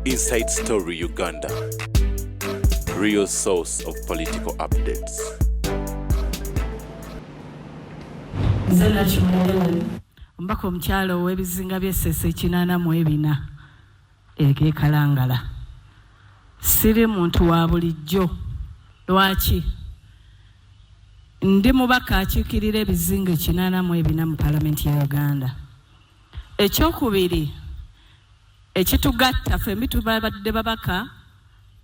Inside Story Uganda, real source of political updates. Nze Nakimuli omubaka omukyala ow'ebizinga by'Essese 84 eg'e Kalangala. Siri muntu wa bulijjo. Lwaki? Ndi mubaka akiikirira ebizinga 84 mu Palamenti ya Uganda. Ekyokubiri ekitugatta ffembi tubadde babaka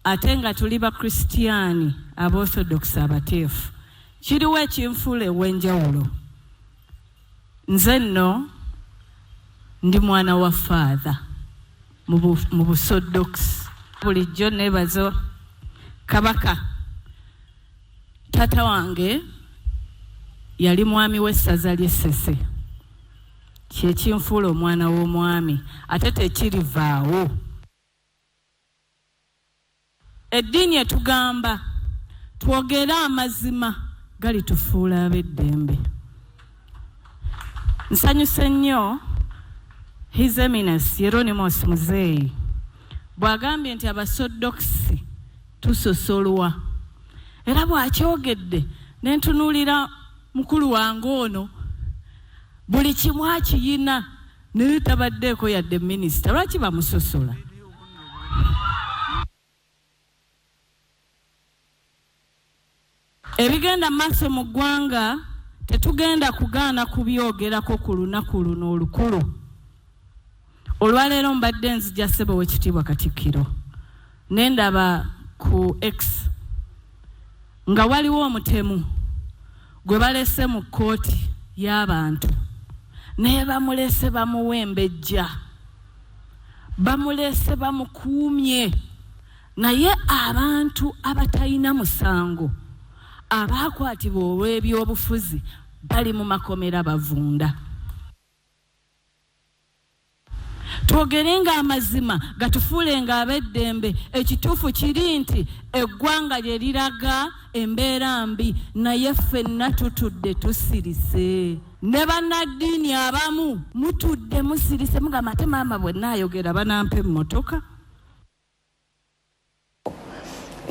ate nga tuli Bakristiyaani Abaorthodox abateefu. Kiriwo ekinfuula ew'enjawulo. Nze nno ndi mwana wa Father mu Busodox. Bulijjo neebaza Kabaka. Taata wange yali mwami w'essaza ly'e Ssese. Kye kinfuula omwana w'omwami ate tekirivaawo. Eddiini etugamba twogere amazima galitufuula ab'eddembe. Nsanyuse nnyo His Eminence Hieronymus Muzeeyi bw'agambye nti Abasodokisi tusosolwa. Era bw'akyogedde ne ntunuulira mukulu wange ono buli kimu akiyina naye tabaddeeko yadde minisita, lwaki bamusosola? Ebigenda mu maaso mu ggwanga tetugenda kugaana kubyogerako ku lunaku luno olukulu. Olwaleero mbadde nzija ssebo Owekitiibwa Katikkiro ne ndaba ku X nga waliwo omutemu gwe balese mu kkooti y'abantu naye bamulese bamuwa embejja, bamulese bamukuumye naye abantu abatalina musango abaakwatibwa olw'ebyobufuzi bali mu makomera bavunda. Twogerenga amazima gatufuulenga ab'eddembe. Ekituufu kiri nti eggwanga lye liraga embeera mbi naye ffenna tutudde tusirise. Ne bannaddiini abamu mutudde musirise mugamba ate maama bwe nnaayogera banampa emmotoka.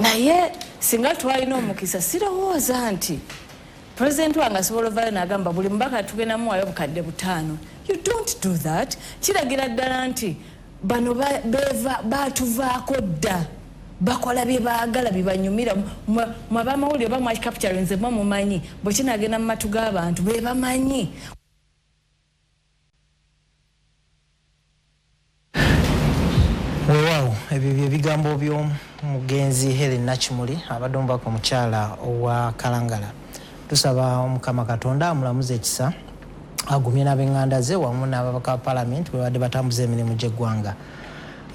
Naye singa twalina omukisa sirowooza nti pulezidenti wange asobola ovayo nagamba buli mubaka tugenda muwayo obukadde 5. You don't do that. Kiragira ddala nti bano batuvaako dda, bakola bye baagala bibanyumira. Mwe abamawulire oba mwakicapture nze mwe mumanyi bwe kinaagenda mu matu g'abantu be bamanyi. Weewaawo ebyo bye bigambo by'omugenzi Hellen Nakimuli abadde omubaka omukyala owa Kalangala. Tusaba Omukama Katonda amulamuze ekisa agumye n'ab'enganda ze wamu n'ababaka ba palamenti bwe babadde batambuza emirimu gy'eggwanga.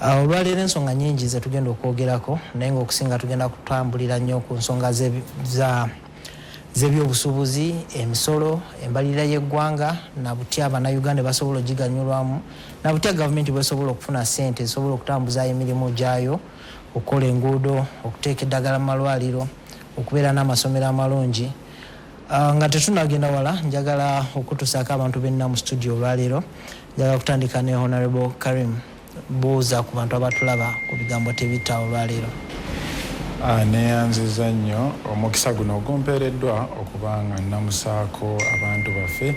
Olwaleero ensonga nnyingi ze tugenda okwogerako naye ng'okusinga tugenda kutambulira nnyo ku nsonga za z'ebyobusuubuzi, emisolo, embalirira y'eggwanga na butya Bannayuganda basobola okugiganyulwamu na butya gavumenti bw'esobola okufuna ssente ezisobola okutambuza emirimu gyayo, okukola enguudo, okuteeka eddagala mu malwaliro, okubeera n'amasomero amalungi. Nga tetunnagenda wala, njagala okutusaako abantu benna mu studio olwaleero. Njagala kutandika ne Honorable Karim. Buuza ku bantu abatulaba ku bigambo tebitta olwaleero. Neeyanziza nnyo omukisa guno ogumpeereddwa okuba nga nnamusaako abantu baffe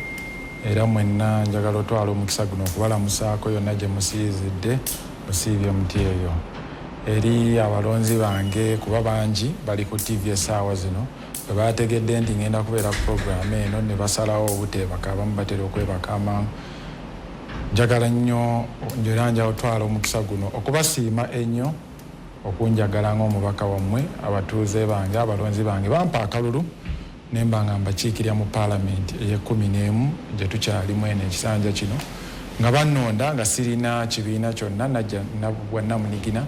era mwenna njagala otwala omukisa guno okubalamusaako yonna gye musiizidde musiibye muti eyo eri abalonzi bange kuba bangi bali ku TV essaawa zino bwe baategedde nti ngenda kubeera ku pulogulaamu eno ne basalawo obuteebaka abamu batera okwebaka amangu. Njagala nnyo era nja otwala omukisa guno okubasiima ennyo okunjagala ng'omubaka wammwe. Abatuuze bange, abalonzi bange bampa akalulu ne mba nga mbakiikirira mu Palamenti ey'ekkumi n'emu gye tukyalimu eno ekisanja kino nga bannonda nga sirina kibiina kyonna najja bwannamunigina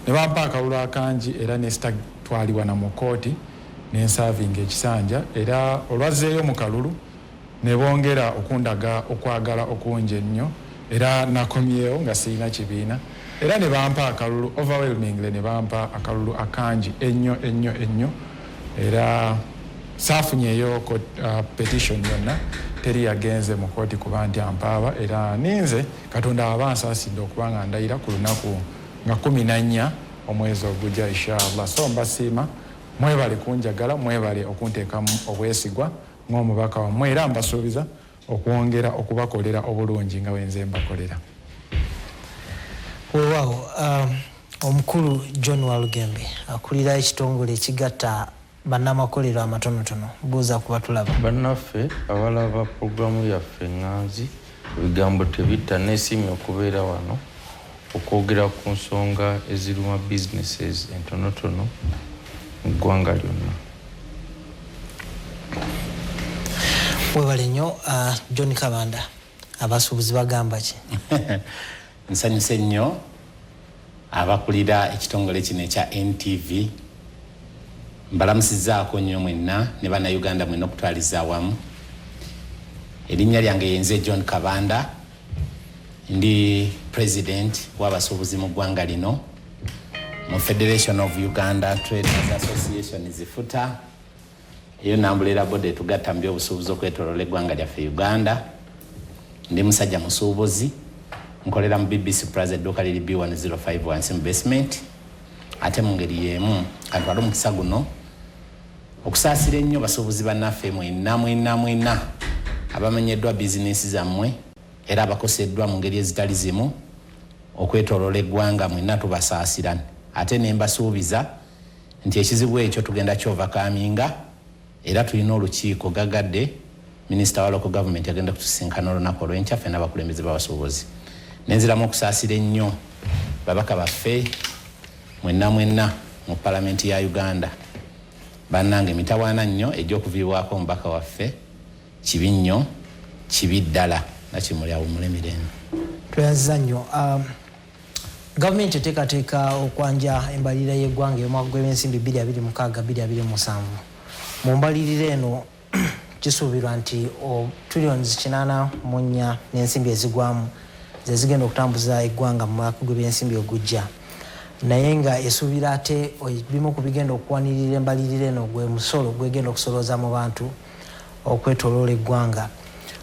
ne bampa akalulu akangi era ne sitatwalibwa na mu kkooti ne nsaavinga ekisanja era olwazzeeyo mu kalulu ne bongera okundaga okwagala okungi ennyo era nakomyewo nga sirina kibiina era ne bampa akalulu overwhelmingly ne bampa akalulu akangi ennyo ennyo ennyo era saafunyeeyo petition yonna teri yagenze mu kkooti kuba nti ampaaba era ninze Katonda aba ansaasidde okuba nga ndayira ku lunaku nga 14 omwezi ogujja, inshallah. So mbasiima, mwebale kunjagala, mwebale okunteekamu obwesigwa ng'omubaka wammwe, era mbasuubiza okwongera okubakolera obulungi nga wenze mbakolera. Weewaawo. Omukulu John Walugembe akulira ekitongole ekigatta bannamakolero amatonotono, buuza kuba tulaba. Bannaffe abalaba pulogulaamu yaffe Ŋŋanzi, Ebigambo Tebitta, neesiimye okubeera wano okwogera ku nsonga eziruma businesses entonotono mu ggwanga lyonna. Webale nnyo. John Kabanda, abasuubuzi bagamba ki? Nsanyuse nnyo abakulira ekitongole kino ekya NTV. Mbalamusizaako nnyo mwenna ne Bannayuganda mwenna okutwaliza awamu. Erinnya lyange yenze John Kabanda, ndi president w'abasuubuzi mu ggwanga lino mu Federation of Uganda Traders Association, zifuta eyo nambulera body etugatta mu byobusuubuzi okwetoloola eggwanga lyaffe Uganda. Ndi musajja musuubuzi, nkolera mu BBC Plaza, edduuka liri B105 wansi mu basement. Ate mu ngeri y'emu kantwale omukisa guno okusaasira ennyo basuubuzi bannaffe mwenna mwenna mwenna abamenyeddwa bizinensi zammwe era abakoseddwa mu ngeri ezitali zimu okwetoloola eggwanga. Mwenna tubasaasira, ate ne mbasuubiza nti ekizibu ekyo tugenda kyovercominga, era tulina olukiiko gagadde. Minisita wa local government agenda kutusinkana olunaku olwenkya ffenna abakulembeze b'abasuubuzi. Nenziramu okusaasira ennyo babaka baffe mwenna mwenna mu Palamenti ya Uganda. Bannange, mitawaana nnyo egy'okuviibwako omubaka waffe. Kibi nnyo, kibi ddala. Nakimuli awummule mirembe. Tweyanziza nnyo. Gavumenti eteekateeka okwanja embalirira y'eggwanga ey'omwaka gw'ebyensimbi 2026 2027. Mu mbalirira eno kisuubirwa nti trillions 84 n'ensimbi ezigwamu ze zigenda okutambuza eggwanga mu mwaka gw'ebyensimbi ogujja, naye nga esuubira ate bimu ku bigenda okuwanirira embalirira eno gwe musolo gwegenda okusolooza mu bantu okwetoloola eggwanga.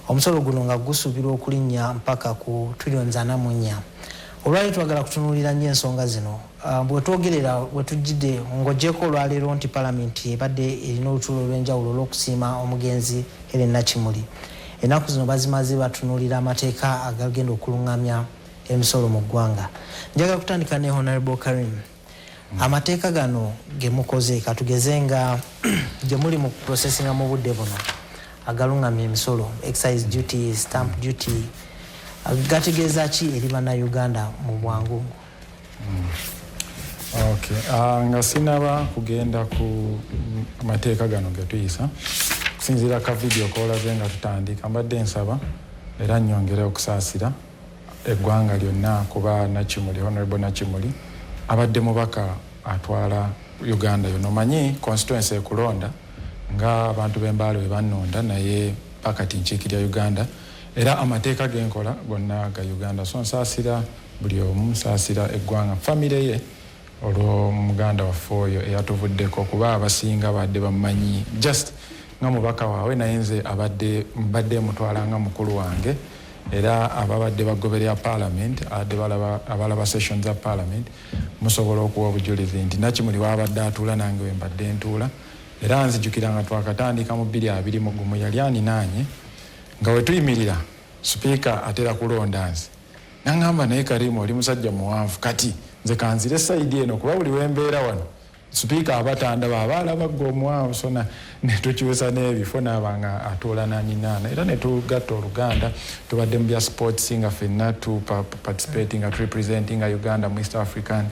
Omusolo guno nga gusuubirwa okulinnya mpaka ku trillions 44. Olwaleero twagala kutunuulira nnyo ensonga zino. Bwetwogerera wetujjidde, ng'ogyeko olwaleero nti Palamenti ebadde erina olutuulo olw'enjawulo olw'okusiima omugenzi Helen Nakimuli, ennaku zino bazimaze batunuulira amateeka agagenda okuluŋŋamya emisolo mu ggwanga. Njagala kutandika ne Honorable Karim. Amateeka gano gemukoze, katugeze nga gye muli mu processinga mu budde buno, agaluŋŋamya emisolo, excise duty, stamp duty, gategeeza ki eri Bannayuganda mu bwangu? Okay. Nga sinaba kugenda ku mateeka gano getuyisa, kusinziira ka vidiyo kolaze nga tutandika, mbadde nsaba era nnyongere okusaasira eggwanga lyonna, kuba Nakimuli, Honorable Nakimuli, abadde mubaka atwala Uganda yonna. Omanyi constituency ekulonda nga abantu b'Embaale bwe bannonda, naye pakati nkiikirya Uganda, era amateeka genkola gonna ga Uganda. So nsaasira buli omu, nsaasira eggwanga, famire ye, olw'omuganda waffe oyo eyatuvuddeko, kuba abasinga badde bamumanyi just nga mubaka waabwe, naye nze abadde mbadde mutwala nga mukulu wange. Era ababadde bagoberera Parliament, abadde abalaba session za Parliament, musobola okuwa obujulizi nti Nakimuli wabadde atuula nange we mbadde ntuula. Era nzijukira nga twakatandika mu 2021, yali aninaanye nga we tuyimirira, sipiika atera kulonda nze, naŋŋamba, "Naye Karimu, oli musajja muwanvu, kati nze kanzire side eno, kuba buli wembeera wano sipiika aba tandaba, aba alaba gwe omuwanvu." So netukyusa n'ebifo, naaba nga atuula naninaana, era netugatta oluganda. Tubadde mu bya sports nga ffenna tu participate nga turepresentinga Uganda mu East African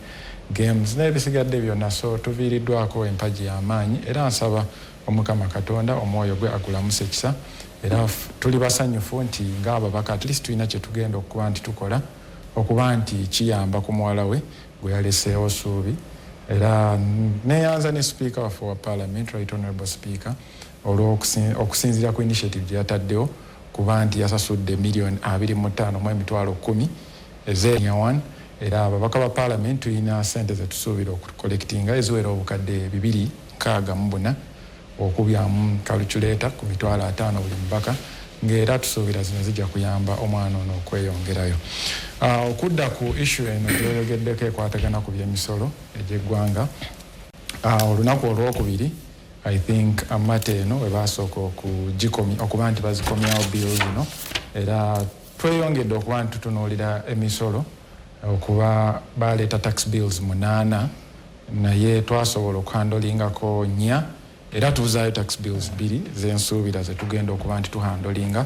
Games n'ebisigadde byonna. So tuviiriddwako empagi y'amaanyi, era nsaba Omukama Katonda omwoyo gwe agulamusa ekisa. Era tuli basanyufu nti ng'ababaka at least tulina kyetugenda okuba nti tukola okuba nti kiyamba ku muwala we gwe yaleseewo suubi. Era neyanza ne sipiika waffe wa Parliament, Right Honorable Speaker, olw'okusinziira ku initiative gye yataddewo, kuba nti yasasudde miliyoni 25 mu emitwalo 10 ez'ewan. Era ababaka ba Parliament tulina sente zetusuubira okucollectinga eziwera obukadde 264, okubyamu calculator ku 50,000 buli mubaka. Ng'era tusuubira zino zijja kuyamba omwana ono okweyongerayo. Okudda ku issue eno gyoyogeddeko ekwatagana ku by'emisolo egy'eggwanga, olunaku olwokubiri, I think, amata eno we basooka okuba nti bazikomyawo bill zino, era tweyongedde okuba nti tutunuulira emisolo, okuba baleeta tax bills munaana, naye twasobola okuhandlingako nnya, era tuzaayo tax bills bbiri zensuubira zetugenda okuba nti tuhandlinga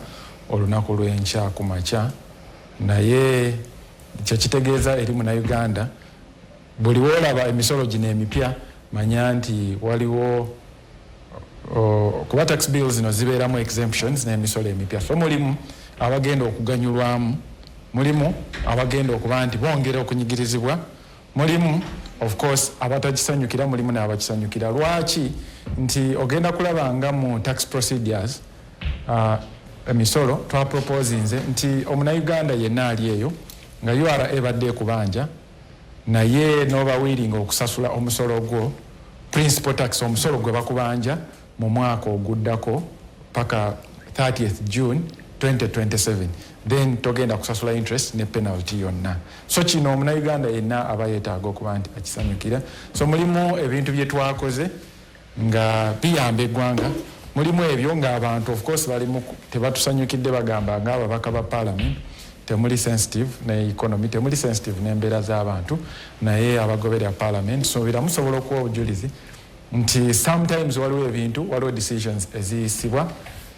olunaku lw'enkya ku makya. Naye kyekitegeeza eri Munauganda, buli woolaba emisolo gino emipya, manya nti waliwo kuba tax bills zino zibeeramu exemptions n'emisolo emipya. So mulimu abagenda okuganyulwamu, mulimu abagenda okuba nti bongera okunyigirizibwa, mulimu of course abatagisanyukira, mulimu n'abakisanyukira. Lwaki? Nti ogenda kulaba nga mu tax procedures, emisolo twaproposinze nti Omunauganda yenna ali eyo nga URA ebadde ekubanja, naye noba willing okusasula omusolo gwo principal tax, omusolo gwe bakubanja mu mwaka oguddako paka 30th June 2027, then togenda kusasula interest ne penalty yonna. So kino Omunauganda yenna aba yeetaaga okuba nti akisanyukira. So mulimu ebintu bye twakoze nga biyamba eggwanga, mulimu ebyo ng'abantu of course balimu tebatusanyukidde, bagamba ng'ababaka ba parliament temuli sensitive ne economy, temuli sensitive n'embeera z'abantu. Naye abagoberera parliament, suubira musobola okuwa obujulizi nti sometimes waliwo ebintu, waliwo decisions eziyisibwa,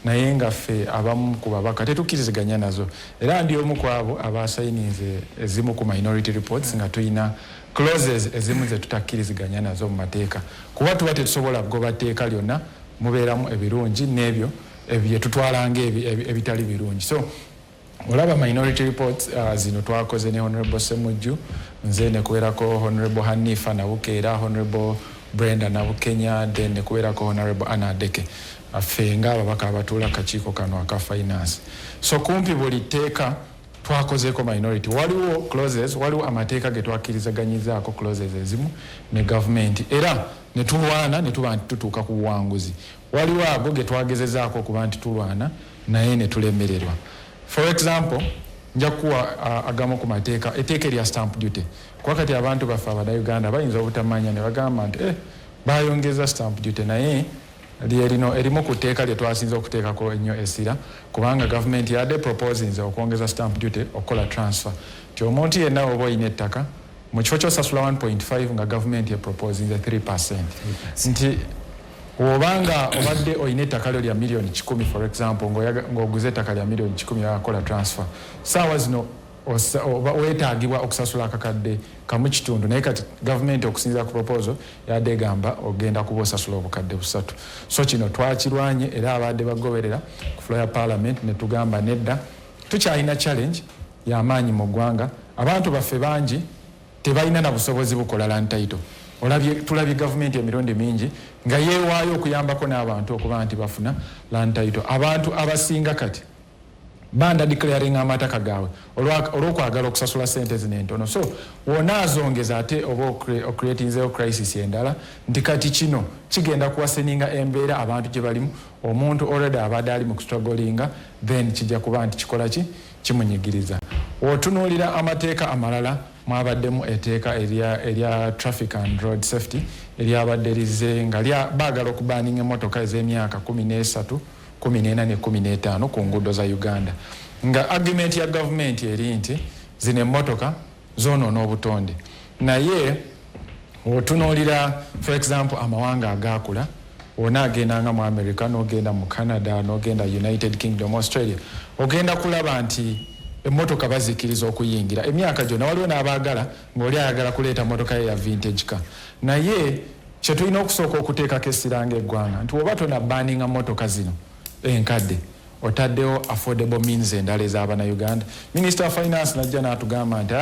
naye nga ffe abamu ku babaka tetukkiriziganya nazo. Era ndi omu ku abo abasayininze ezimu ku minority reports nga tulina clauses ezimu ze tutakkiriziganya nazo mu mateeka, kuba tuba tetusobola kugoba tteeka lyonna, mubeeramu ebirungi n'ebyo byetutwalanga ebitali birungi. So olaba minority reports zino twakoze ne Honorable Semujju, nze nekubeerako Honorable Hanifa Nabukeera, Honorable Brenda Nabukenya, then nekubeerako Honorable Anna Adeke, ffe ngaababaka abatuula kakiiko kano aka finance. So kumpi buli tteeka twakozeeko minority. Waliwo clauses, waliwo amateeka ge twakkirizaganyizaako clauses ezimu ne gavumenti, era ne tulwana ne tuba nti tutuuka ku buwanguzi. Waliwo ago ge twagezezaako okuba nti tulwana naye ne tulemererwa. For example, nja kukuwa agamu ku mateeka, etteeka erya stamp duty, kuba kati abantu baffe Abannayuganda bayinza obutamanya ne bagamba nti bayongeza stamp duty, naye lyerino erimu ku tteeka lye twasinze okuteekako ennyo essira, kubanga gavumenti yadde proposinze okwongeza stamp duty okukola transfer, nti omuntu yenna oba olina ettaka, mu kifo kyosasula 1.5 nga gavumenti eproposinze 3, nti obanga obadde olina ettaka lyo lya miliyoni 100, for example, ng'oguze ettaka lya miliyoni 100, yakola transfer, saawa zino oba weetaagibwa okusasula akakadde 1.5, naye kati gavumenti okusinziira ku proposal yadde egamba ogenda kuba osasula obukadde 300. So kino twakirwanye, era abadde bagoberera ku floor ya parliament ne tugamba nedda, tukyalina challenge y'amaanyi mu ggwanga. Abantu baffe bangi tebalina na busobozi bukola land title. Olabye, tulabye gavumenti emirundi mingi nga yeewaayo okuyambako n'abantu okuba nti bafuna land title. Abantu abasinga kati banda declaring amataka gaabwe olw'okwagala okusasula sente zino entono. So wonaazongeza ate oba ocreatinzeyo crisis endala, nti kati kino kigenda kuworseninga embeera abantu gye balimu. Omuntu already abadde ali mu kustrugglinga, then kijja kuba nti kikola ki? Kimunyigiriza. Wotunuulira amateeka amalala, mwabaddemu etteeka erya traffic and road safety eryabadde lize nga baagala okubanninga emmotoka ez'emyaka 13, 14 ne 15 ku nguudo za Uganda, nga argument ya gavumenti eri nti zino emmotoka zoonoona obutonde. Naye otunuulira, for example, amawanga agaakula, wona agenda nga mu America, n'ogenda mu Canada, n'ogenda United Kingdom, Australia, ogenda kulaba nti emmotoka bazikkiriza okuyingira emyaka gyonna. Waliwo n'abaagala ng'oli ayagala kuleeta mmotoka ye ya vintage car. Naye kyetulina okusooka okuteekako essira ng'eggwanga nti woba tonabanninga mmotoka zino enkadde, otaddewo affordable means endala ez'Abannayuganda. Minister wa finance najja n'atugamba nti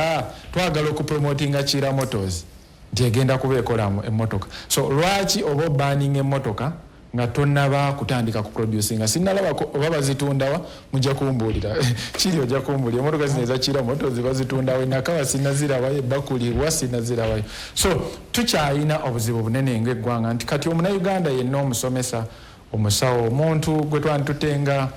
twagala okupromotinga Kiira Motors, nti egenda kuba ekola emmotoka. So lwaki oba obanninga emmotoka nga tonnaba kutandika kuproducinga? Sinnalabako oba bazitundawa, mujja kumbuulira kiri, ojja kumbuulira emmotoka zino eza Kiira Motors bazitundawa. Enakawa sinnazirabayo, ebbakulirwa sinnazirabayo. So tukyalina obuzibu bunene ng'eggwanga, nti kati Omunauganda yenna, omusomesa, omusawo, omuntu gwe twanditutenga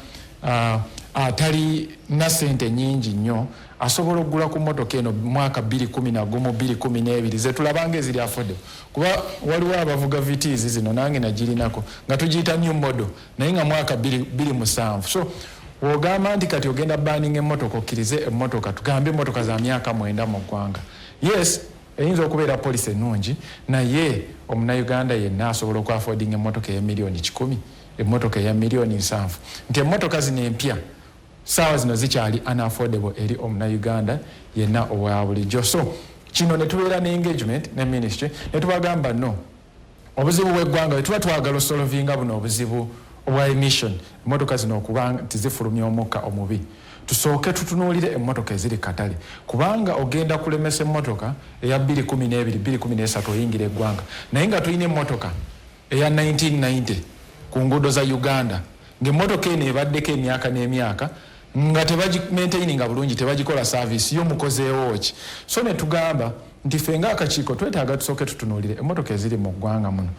Atalina sente nyingi nnyo asobola okugula ku motoka eno mwaka 211, 212 zetulabanga eziri affordable, kuba waliwo abavuga Vitz zino, nange nagirinako nga tugiyita new model, naye nga mwaka 27. So wogamba nti kati ogenda banning emmotoka, okkirize emmotoka, tugambe emmotoka za myaka 9 mu ggwanga, yes, eyinza okubeera policy ennungi, naye omunauganda yenna asobola okuaffordinga emmotoka eya miliyoni 100, emmotoka eya miliyoni 70? Nti emmotoka zino empya saawa zino zikyali unaffordable eri omunauganda yenna owa bulijjo. So kino ne tubeera ne engagement ne ministry ne tubagamba, no, obuzibu bw'eggwanga bwe tuba twagala osolvinga buno obuzibu obwa emission, emmotoka zino okuba nti zifulumya omukka omubi, tusooke tutunuulire emmotoka eziri katale, kubanga ogenda kulemesa emmotoka eya 212, 213 oyingira eggwanga, naye nga tulina emmotoka eya 1990 ku nguudo za Uganda, ng'emmotoka eno ebaddeko emyaka n'emyaka nga tebagimaintaininga bulungi, tebagikola service yo, mukozeewo ki? So ne tugamba nti ffe ng'akakiiko twetaaga tusooke tutunuulire emmotoka eziri mu ggwanga muno,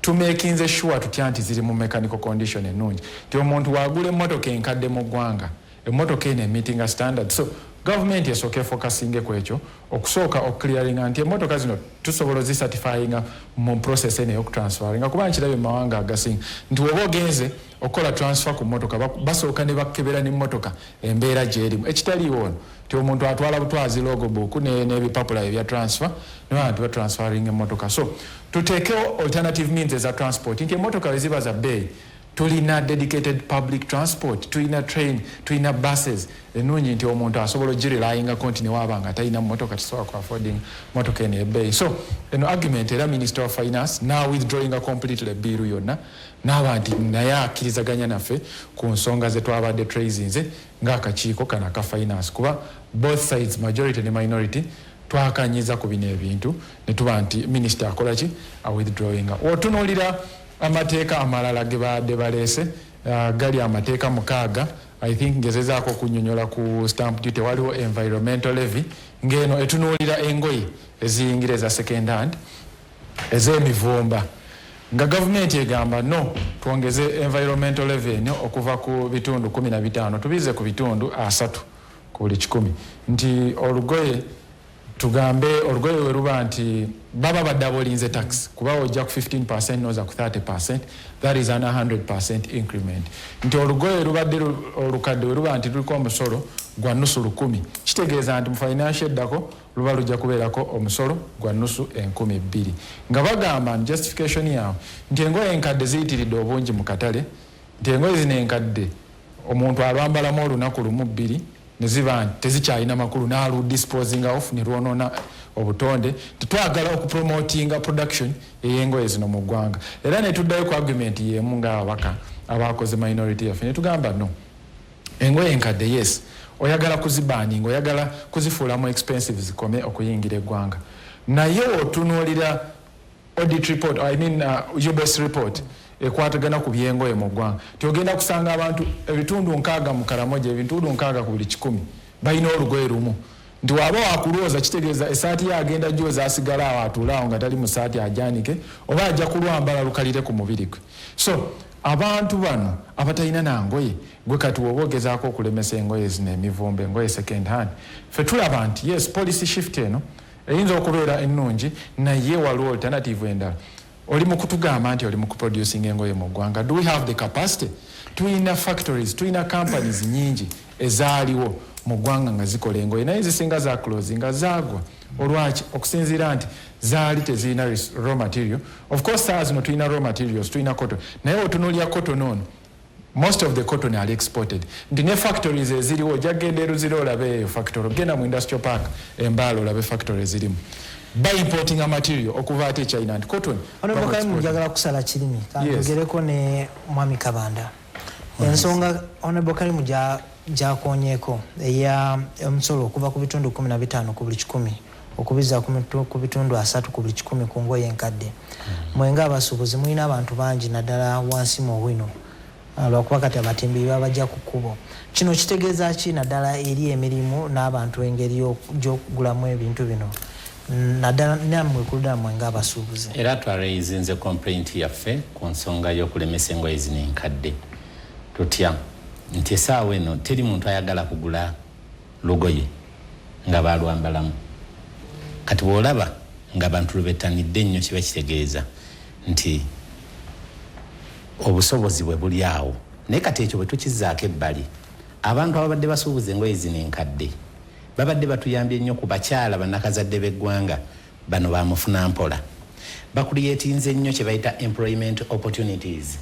tumakinze sure tutya nti ziri mu mechanical condition ennungi, nti omuntu waagula emmotoka enkadde mu ggwanga, emmotoka eno emeetinga standard. So gavumenti esooka efocusinge ku ekyo, okusooka okuclearinga nti emmotoka zino tusobola ozicertifyinga mu process eno ey'okutransferinga, kuba nkirabye mu mawanga agasinga nti woba ogenze okukola transfer ku mmotoka, basooka ne bakebera n'emmotoka embeera gyerimu, ekitaliiwo ono nti omuntu atwala butwazi logbook n'ebipapula ebya transfer nebaa nti batransferinga emmotoka. So tuteekewo alternative means eza transport, nti emmotoka bwe ziba za bbeeyi, tulina dedicated public transport, tulina train, tulina buses ennungi, nti omuntu asobola ogirelyingako nti newaaba nga talina mmotoka, tasobola ku affording motoka eno ebbeeyi. So eno argument era Minister of Finance na withdrawinga completely bill yonna, naaba nti naye akkirizaganya naffe ku nsonga ze twabadde traisinze ng'akakiiko kano aka finance, kuba both sides, majority ne minority, twakanyiza ku bino ebintu ne tuba nti minisita akola ki? Awithdrawinga. Otunuulira amateeka amalala ge badde baleese, gali amateeka 6. I think ngezezaako okunyonyola ku stamp duty. Waliwo environmental levy, ng'eno etunuulira engoye eziyingira eza second hand, ez'emivumba, nga gavumenti egamba, no, twongeze environmental levy eno okuva ku bitundu 15 tubize ku bitundu 30 ku buli kikumi, nti olugoye, tugambe olugoye we luba nti baba badoublinze tax, kuba ojja ku 15 noza ku 30, that is an 100 increment, nti olugoye lubadde olukadde we luba nti luliko omusolo gwa nusu 1000, kitegeeza nti mu financial eddako luba lujja kubeerako omusolo gwa nusu 2000, nga bagamba nti justification yaabwe nti engoye enkadde ziyitiridde obungi mu katale, nti engoye zino enkadde omuntu alwambalamu olunaku lumu, bbiri, ne ziba nti tezikyalina makulu, n'aludisposing off ne lwonoona obutonde. Tetwagala okupromotinga production ey'engoye zino mu ggwanga. Era ne tuddayo ku argument y'emu ng'ababaka abakoze minority yaffe, ne tugamba, no, engoye enkadde, yes, oyagala kuzibanninga, oyagala kuzifuulamu expensive zikome okuyingira eggwanga, naye otunuulira audit report, I mean, UBOS report ekwatagana ku byengoye mu ggwanga, ti ogenda kusanga abantu ebitundu 60 mu Karamoja, ebitundu 60 ku buli kikumi balina olugoye lumu, nti waba wakulwoza kitegeeza esaati ye agenda gyoza asigala awo atuule awo nga tali mu saati ajanike, oba ajja kulwambala lukalire ku mubiri gwe. So abantu bano abatalina nangoye, gwe kati woba ogezaako okulemesa engoye zino emivumba, engoye second hand, fe tulaba nti yes, policy shift eno eyinza okubeera ennungi, naye waliwo alternative endala. Oli mu kutugamba nti oli mu kuproducing engoye mu ggwanga. Do we have the capacity? Tulina factories, tulina companies nyingi ezaaliwo mu ggwanga nga zikola engoye, naye zisinga za closing nga zaagwa. Olwaki? Okusinziira nti zaali tezirina raw material. Of course saa zino tulina raw materials, tulina cotton, naye otunuulira cotton ono, most of the cotton ali exported, nti ne factories eziriwo, ojja kugenda eruzira olabe eyo factory, ogenda mu industrial park Embaala olabe factory ezirimu, baimportinga material okuva ate China, nti cotton Honorable Kaimu, njagala kusala kirimi kanjogereko ne Mwami Kabanda. Ensonga Honorable Kaimu gyakonyeeko eya omusolo okuva ku bitundu 15 ku buli kikumi okubiza ku bitundu 30 ku buli kikumi ku ngoye enkadde, mwenga abasuubuzi mulina abantu bangi naddala wansi mu wino, lwakuba kati abatimbi babajja ku kkubo. Kino kitegeeza ki naddala eri emirimu n'abantu, engeri gy'okugulamu ebintu bino, naddala nammwe ku ludda mmwe ng'abasuubuzi? Era twaraisinze complaint yaffe ku nsonga y'okulemesa engoye zino enkadde. Tutya Nti esaawa eno teri muntu ayagala kugula lugoye nga balwambalamu. Kati bw'olaba nga abantu lubettanidde ennyo, kiba kitegeeza nti obusobozi bwe buli awo. Naye kati ekyo bwe tukizzaako ebbali, abantu ababadde basuubuza engoye zino enkadde babadde batuyambye nnyo ku bakyala bannakazadde b'eggwanga bano bamufuna mpola. Bakuliyetinze nnyo kye bayita employment opportunities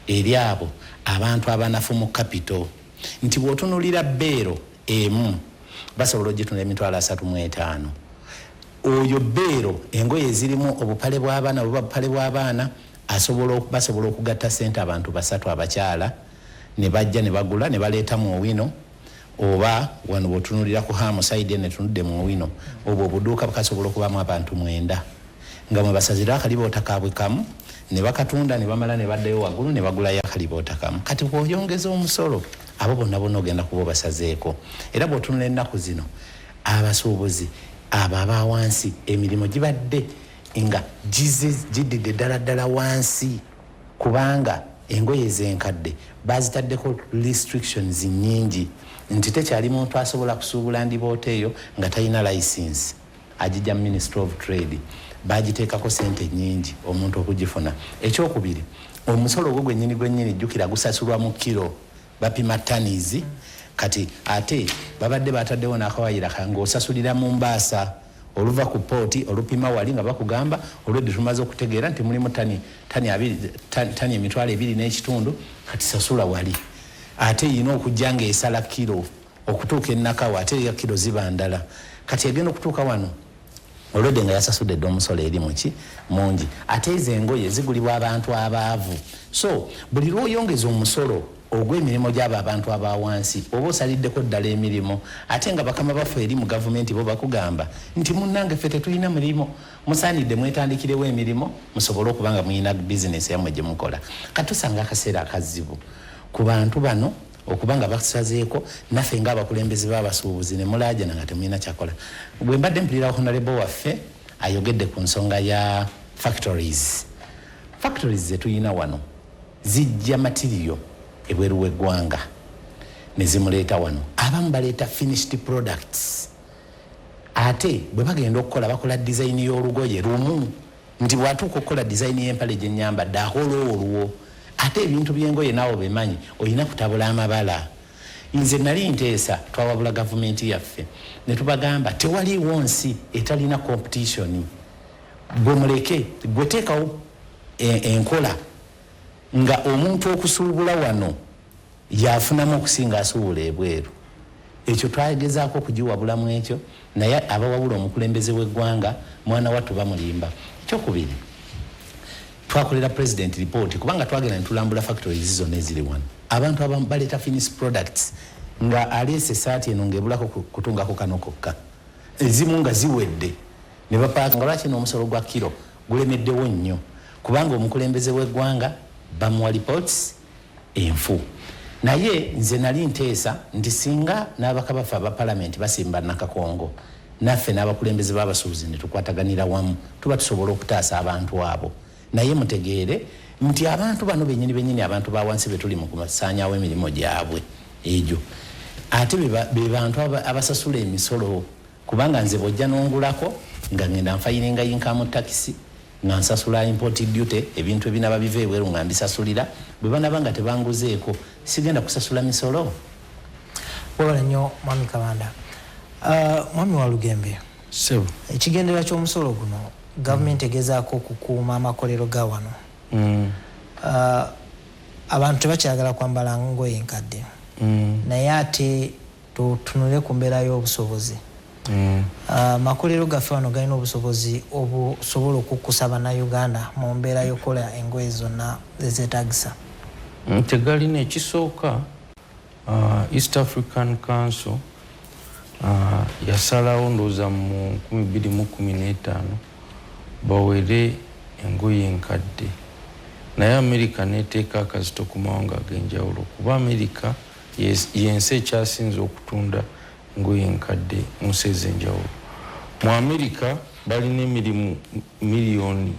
eri abo abantu abanafu mu capital, nti bw'otunuulira bbeero emu basobola ogitunda 35,000. Oyo bbeero engoye ezirimu obupale bw'abaana oba bupale bw'abaana basobola okugatta sente abantu basatu abakyala ne bajja ne bagula ne baleeta mu Owino, oba wano bw'otunuulira ku Hamu side eno etunudde mu Owino, obwo obuduuka bukasobola okubaamu abantu 9 nga mwe basazira akaliboota kaabwe kamu ne bakatunda ne bamala ne baddayo waggulu ne bagulayo akaliboota kamu. Kati bw'oyongeza omusolo, abo bonna bonna ogenda kuba obasazeeko. Era bw'otunula ennaku zino, abasuubuzi abo aba wansi emirimu gibadde nga giddidde ddala ddala wansi, kubanga engoye zenkadde bazitaddeko restrictions nyingi, nti tekyali muntu asobola kusuubula ndiboota eyo nga talina license agijja mu Ministry of Trade. Bagiteekako sente nyingi omuntu okugifuna. Ekyokubiri, omusolo ogwo gwennyini gwennyini, jjukira gusasulwa mu kiro, bapima tanizi. Kati ate babadde bataddewo n'akawayira ng'osasulira mu mbaasa oluva ku pooti olupima wali nga bakugamba olwedde tumaze okutegeera nti mulimu tani 2,500, kati sasula wali. Ate yina okujja ng'esala kiro okutuuka enakawa, ate ya kiro ziba ndala. Kati egenda okutuuka wano olwedde nga yasasudde dda omusolo eri muki mungi. Ate ezo engoye zigulibwa abantu abaavu, so buli lwoyongeza omusolo ogw'emirimu gy'abo abantu aba wansi oba osaliddeko ddala emirimu. Ate nga bakama baffe eri mu gavumenti bo bakugamba nti munnange ffe tetulina mirimu, musaanidde mwetandikirewo emirimu musobole okuba nga mulina bizinesi yammwe gye mukola. Kati tusanga akaseera akazibu ku bantu bano okuba nga basazeeko naffe ng'abakulembeze b'abasuubuzi ne mulaajana nga temulina kyakola. Bwe mbadde mpulira honorable waffe ayogedde ku nsonga ya factories, factories zetulina wano zijja material ebweru w'eggwanga ne zimuleeta wano. Abamu baleeta finished products, ate bwe bagenda okukola bakola design y'olugoye lumu, nti bw'atuuka okukola design y'empale gye nnyambadde akola olwo. Ate ebintu by'engoye naawe bemanyi olina kutabula amabala. Nze nali nteesa, twawabula gavumenti yaffe ne tubagamba tewaliiwo nsi etalina competition. Gwe muleke gwe teekawo enkola nga omuntu okusuubula wano yafunamu okusinga asuubula ebweru. Ekyo twagezaako okugiwabulamu ekyo, naye abawabula omukulembeze w'eggwanga mwana wattu bamulimba. Ekyokubiri, twakolera president report kubanga twagenda ne tulambula factories zonna eziri wano. Abantu abamu baleeta finished products nga aleese esaati eno ng'ebulako kutungako kano kokka, ezimu nga ziwedde ne bapaaka. Nga lwaki n'omusolo gwa kiro gulemeddewo nnyo? Kubanga omukulembeze w'eggwanga bamuwa reports enfu. Naye nze nali nteesa nti singa n'abaka baffe aba palamenti basimba nakakongo naffe n'abakulembeze b'abasuubuzi ne tukwataganira wamu, tuba tusobola okutaasa abantu abo. Naye mutegeere nti abantu bano bennyini bennyini, abantu ba wansi be tuli mu kusaanyaawo emirimu gyabwe egyo, ate be bantu abasasula emisolo. Kubanga nze bw'ojja n'ongulako nga ngenda nfayiringa income tax, nga nsasula import duty, ebintu ebinaba biva ebweru nga mbisasulira, bwe banaba nga tebanguzeeko sigenda kusasula misolo. Webale nnyo Mwami Kabanda. Mwami wa Lugembe, Sebo. Ekigendererwa ky'omusolo guno, gavumenti egezaako okukuuma amakolero ga wano. Abantu tebakyagala kwambala ngoye nkadde, naye ate tutunule ku mbeera y'obusobozi. Amakolero gaffe wano galina obusobozi obusobola okukkusa Bannayuganda mu mbeera y'okukola engoye zonna ezeetagisa? Tegalina. Ekisooka, East African Council yasalawo ndowooza mu 2015 bawere engoye enkadde, naye America neteeka akazito ku mawanga ag'enjawulo, kuba America yensi ekyasinze okutunda engoye enkadde mu nsi ez'enjawulo. Mu America balina emirimu 33 million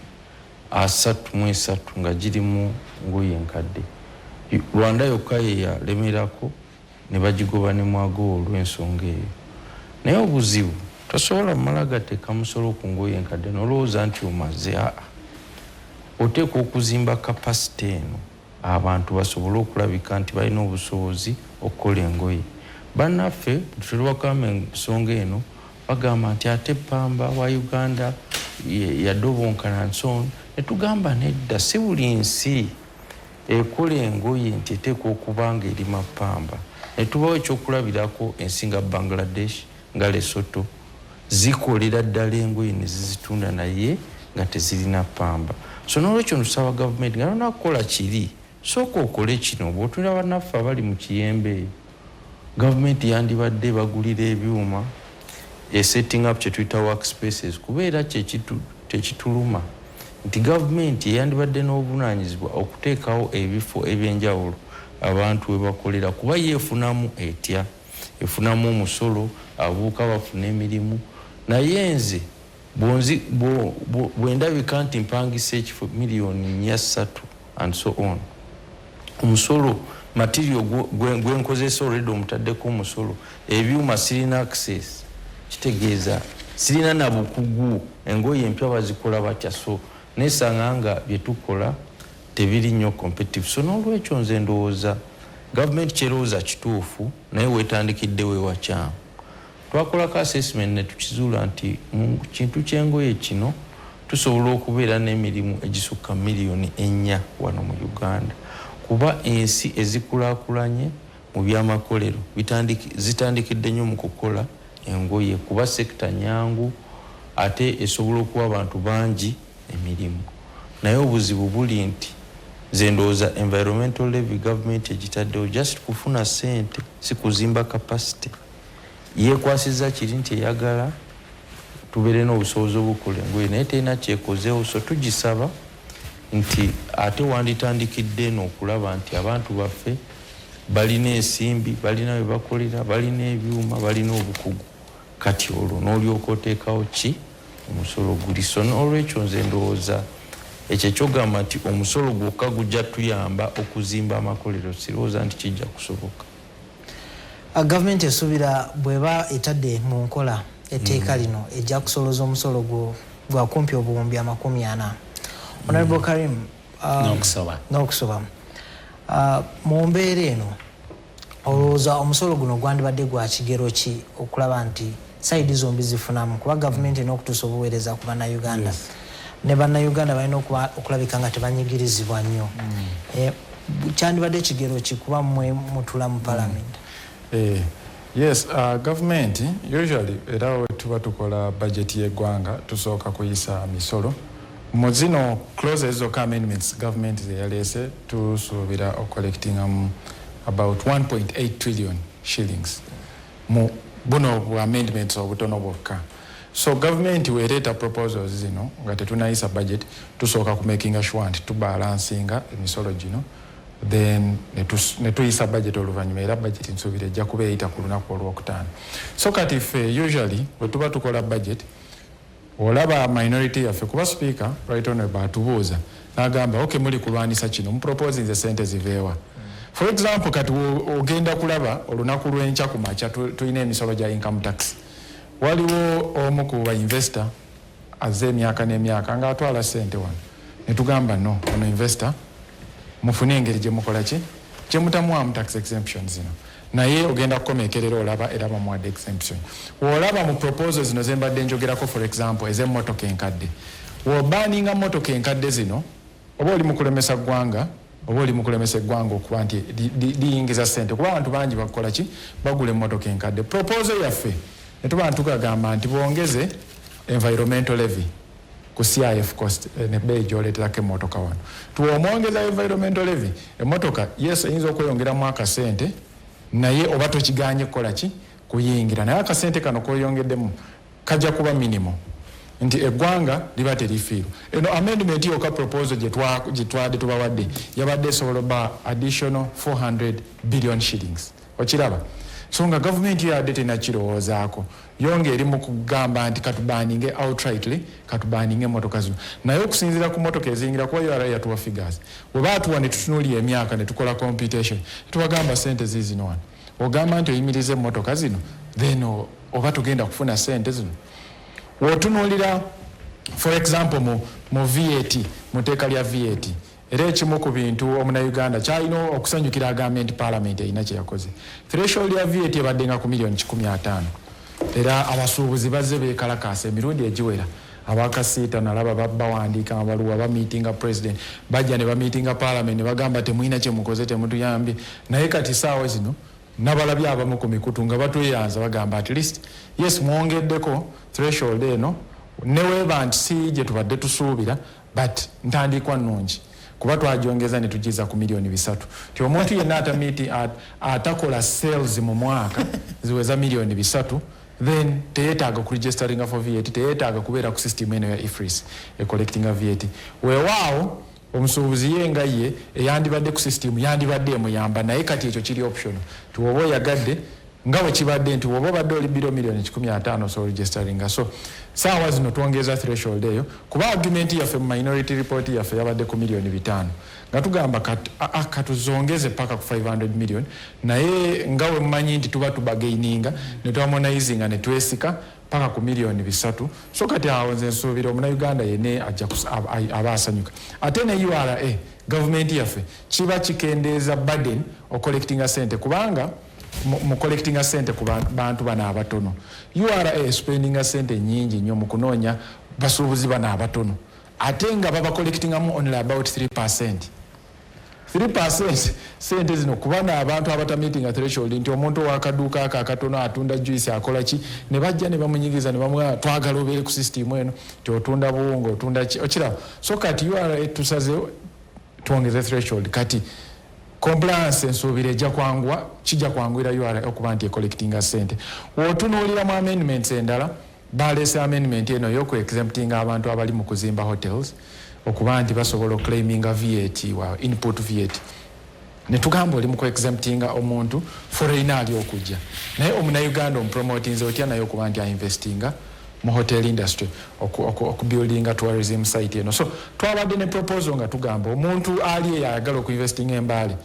nga girimu ngoye enkadde. Rwanda yokka yeyalemerako. Ne bagigoba ne mwagowa olw'ensonga eyo. Naye obuzibu, tosobola mumala gateeka musolo ku ngoye enkadde nolowooza nti omaze. Aa, oteekwa okuzimba capacity eno, abantu basobole okulabika nti balina obusobozi okukola engoye. Bannaffe tetubakama ensonga eno, bagamba nti ate pamba wa Uganda yadobonkana and so on. Netugamba nedda, si buli nsi ekola engoye nti eteekwa okuba nga erima pamba. Netubawo ekyokulabirako, ensi nga Bangladesh, nga Lesotho, zikolera ddala engoye ne zizitunda naye nga tezirina pamba. So nolwekyo ntusaba gavumenti nga nona kukola kiri, sooka okole kino. Bw'otunira bannaffe abali mu Kiyembe eyo, gavumenti yandibadde bagulira ebyuma, esetting up kyetuyita work spaces, kubeera tekituluma nti gavumenti eyandibadde n'obuvunanyizibwa okuteekawo ebifo ebyenjawulo abantu we bakolera, kuba yeefunamu etya, efunamu omusolo, abavubuka bafuna emirimu. Naye nze bwe ndabika nti mpangisa ekifo miliyoni 400 and so on, omusolo, material gwe nkozesa already omutaddeko omusolo, ebyuma sirina access, kitegeeza sirina na bukugu engoye empya bazikola batya. So nesanga nga byetukola tebiri nnyo competitive. So n'olwekyo nze ndowooza gavumenti kyerowooza kituufu, naye wetandikidde wewakyamu. Twakolako assessment ne tukizuula nti mu kintu ky'engoye kino tusobola okubeera n'emirimu egisukka miliyoni 4 wano mu Uganda, kuba ensi ezikulaakulanye mu byamakolero zitandikidde nnyo mu kukola engoye, kuba sector nyangu ate esobola okuwa abantu bangi emirimu. Naye obuzibu buli nti nze ndowooza environmental levy gavumenti egitaddewo just kufuna sente, si kuzimba capacity. Yekwasiza kiri nti eyagala tubeere n'obusobozi obukola engoye, naye terina kyekozeewo. So tugisaba nti ate wanditandikidde eno okulaba nti abantu baffe balina ensimbi, balina we bakolera, balina ebyuma, balina obukugu. Kati olwo n'olyoka oteekawo ki omusolo guli. So n'olwekyo nze ndowooza ekyo ekyogamba nti omusolo gwokka gujja tuyamba okuzimba amakolero, sirowooza nti kijja kusoboka. Gavumenti esuubira bw'eba etadde mu nkola etteeka lino, ejja kusolooza omusolo gwa kumpi obuwumbi 40. Honorable Karim, N'okusoba. N'okusoba. Mu mbeera eno, olowooza omusolo guno gwandibadde gwa kigero ki okulaba nti side zombi zifunamu? Kuba gavumenti erina okutuusa obuweereza ku Bannayuganda, ne Bannayuganda balina okulabika nga tebanyigirizibwa nnyo. Kyandibadde kigero ki, kuba mmwe mutula mu palamenti? Yes, government usually, era we tuba tukola budget y'eggwanga, tusooka kuyisa misolo. Mu zino clauses zokka, amendments government zeyaleese, tusuubira ocollectingamu about 1.8 trillion shillings mu buno bu amendments obutono bwokka. So government weereeta proposals zino nga tetunayisa budget, tusooka kumakinga sure nti tubalansinga emisolo gino, then ne tuyisa budget oluvannyuma. Era budget nsuubira ejja kuba eyita ku lunaku olwokutaano. So kati ffe usually bwe tuba tukola budget, olaba minority yaffe, kuba Speaker Right Honorable atubuuza n'agamba, "Ok, muli kulwanisa kino, muproposinze sente ziveewa?" For example, kati ogenda kulaba olunaku lw'enkya ku makya tulina emisolo gya income tax. Waliwo omu ku ba investor azze emyaka n'emyaka ng'atwala sente wano, ne tugamba, "No, ono investor mufune engeri gye mukola ki gye mutamuwamu tax exemption zino." Naye ogenda kukomekerera olaba era bamuwadde exemption. Bw'olaba mu proposal zino zembadde njogerako, for example ez'emmotoka enkadde, bw'obaninga mmotoka enkadde zino, oba oli mu kulemesa ggwanga, oba oli mu kulemesa eggwanga okuba nti liyingiza ssente, kuba abantu bangi bakola ki, bagula emmotoka enkadde. Proposal yaffe ne tuba ntukagamba nti bongeze environmental levy ku CIF cost, nebbeeyi gyoleeterako emmotoka wano. Tuwomwongeza environmental levy, emmotoka yes eyinza okweyongeramu akasente, naye oba tokiganye kukola ki, kuyingira, naye akasente kano koyongeddemu kajja kuba minimum nti eggwanga liba terifiirwa. Eno amendment yokka, proposal gye twadde tubawadde, yabadde esobola obba additional 400 billion shillings. Okiraba? So nga gavumenti yo yadde tenakirowoozaako, yo nga eri mu kugamba nti katubaninge outrightly, katubaninge emotoka zino. Naye okusinziira ku motoka eziyingira, kuba URA yatuwa figures, bwe baatuwa ne tutunuulira emyaka ne tukola computation, tubagamba sente ziizino wano. Ogamba nti oyimiriza emmotoka zino, then oba tugenda kufuna sente zino. Wotunuulira, for example, mu VAT, mu tteeka lya VAT, era ekimu ku bintu omunauganda kyalina okusanyukira, agambye nti parliament erina kyeyakoze. Threshold ya VAT ebadde nga ku miliyoni 150, era abasuubuzi bazze beekalakaasa emirundi egiwera. Abakasiita nalaba bawandiika amabaluwa, bamiitinga president, bajja ne bamiitinga parliament ne bagamba, "Temulina kyemukoze, temutuyambye." Naye kati saawa zino nabalabye abamu ku mikutu nga batweyanza, bagamba, "At least yes, mwongeddeko threshold eno, neweeba nti si gye tubadde tusuubira, but ntandikwa nnungi, kuba twagyongeza ne tugiza ku miliyoni 300, ti omuntu yenna atamiiti atakola sales mu mwaka ziweza miliyoni 300, then teyeetaaga kuregisteringa for VAT, teyeetaaga kubeera ku system eno ya EFRIS ecollectinga VAT." Weewaawo omusuubuzi ye nga ye eyandibadde ku system yandibadde emuyamba, naye kati ekyo kiri optional, ti woba oyagadde, nga bwe kibadde nti woba obadde oli below miliyoni 150 so registeringa. So saawa zino twongeza threshold eyo, kuba argument yaffe mu minority report yaffe yabadde ku miliyoni 500, nga tugamba katuzongeze paka ku 500 million. Naye nga we mumanyi nti tuba tubargaininga ne tuharmonizinga ne twesika paka ku miliyoni 300. So kati awo nze nsuubira omunauganda yene ajja aba asanyuka. Ate ne URA, gavumenti yaffe kiba kikendeeza burden ocollectinga sente, kubanga mu collectinga sente ku bantu bano abatono, URA spendinga sente nyingi nnyo mu kunoonya basuubuzi bano abatono, ate nga babacollectingamu only about 3%. 3% sente zino kubana abantu abatamitinga threshold, nti omuntu owakaduuka ako akatono atunda juice, akola ki, ne bajja ne bamunyigiza ne bamugaa, "Twagala obeere ku system eno," ti otunda buwunga, otunda ki, okiraba. So kati URA tusaze twongeze threshold. Kati compliance ensuubira ejja kwanguwa, kijja kwanguyira URA okuba nti ecollectinga sente. Wotunuulira mu amendments endala, baleese amendment eno ey'okuexemptinga abantu abali mu kuzimba hotels okuba nti basobola oclaiminga VAT wa input VAT. Netugamba oli mu kuexemptinga omuntu foreigner ali okujja, naye omunauganda omupromotinze otya naye okuba nti ainvestinga mu hotel industry, okubuildinga tourism site eno? So twabadde ne proposal nga tugamba omuntu ali eyo ayagala okuinvestinga embaale,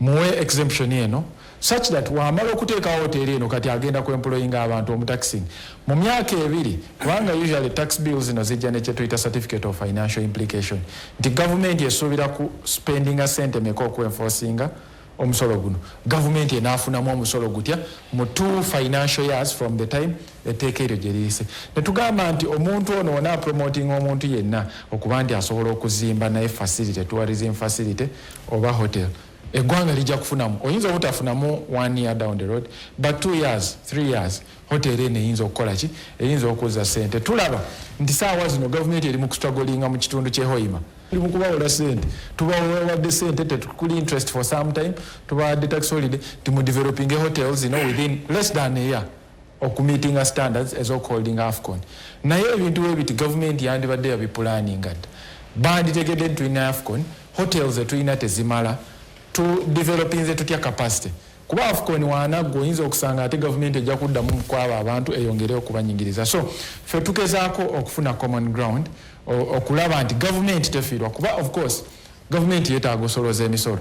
muwe exemption eno, such that wamala okuteekawo hoteri eno, kati agenda kuemployinga abantu, omutaxing mu myaka 2, kubanga usually tax bills zino zijja nekyetuyita certificate of financial implication, nti gavumenti esuubira ku spendinga sente meka okuenforcinga omusolo guno, gavumenti enaafunamu omusolo gutya mu 2 financial years from the time etteeka eryo gye liyise. Netugamba nti omuntu ono wona apromoting omuntu yenna okuba nti asobola okuzimba naye facility, tourism facility oba hotel, eggwanga lijja kufunamu. Oyinza obutafunamu one year down the road, but 2 years, 3 years, hotel eno eyinza okukola ki? Eyinza okuzza sente. Tulaba nti saawa zino gavumenti eri mu kustrugglinga mu kitundu ky'ehoima, tuli mu kubawola sente, tubawadde sente tetukuli interest for some time, tubawadde tax holiday timudeveloping hotels zino within less than a year okumeetinga standards ez'okuholdinga AFCON. Naye ebintu bwe biti gavumenti yandibadde yabipulaninga dda. Banditegedde nti tulina AFCON, hotels zetulina tezimala, tu developinze tutya capacity? Kuba AFCON wanaggwa, oyinza okusanga ate gavumenti ejja kuddamu kwabo abantu eyongere okubanyingiriza. So ffe tugezaako okufuna common ground, okulaba nti gavumenti tefiirwa, kuba of course gavumenti yeetaaga osolooza emisolo.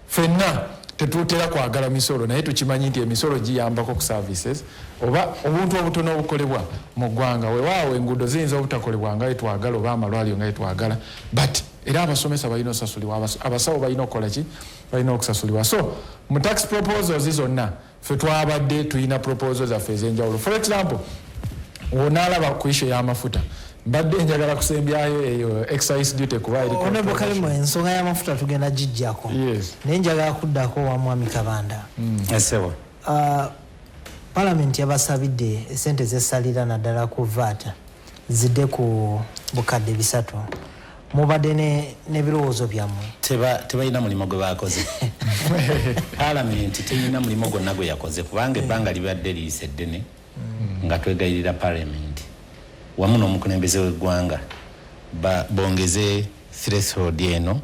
Ffenna tetutera kwagala misolo, naye tukimanyi nti emisolo giyambako ku services oba obuntu obutono obukolebwa mu ggwanga. Weewaawo enguudo ziyinza obutakolebwa nga wetwagala, oba amalwaliro nga wetwagala, but era abasomesa balina osasulibwa, abasawo balina okukola ki? Balina okusasulibwa. So mu tax proposals zonna, ffe twabadde tulina proposal zaffe ez'enjawulo. For example, wonaalaba ku issue y'amafuta, mbadde njagala kusembyayo eyo excise duty, kuba eri Honorable Kalimo, ensonga y'amafuta tugenda gijjako. Yes. Naye njagala kuddako wa Mwami Kabanda. Esebo. Palamenti yabasabidde esente zesalira naddala ku VAT zidde ku 300,000. Mubadde n'ebirowoozo byammwe? Tebalina mulimu gwe bakoze. Palamenti terina mulimu gwonna gwe yakoze, kubanga ebbanga libadde liyise eddene nga twegayirira palamenti wamu n'omukulembeze w'eggwanga bongeze threshold eno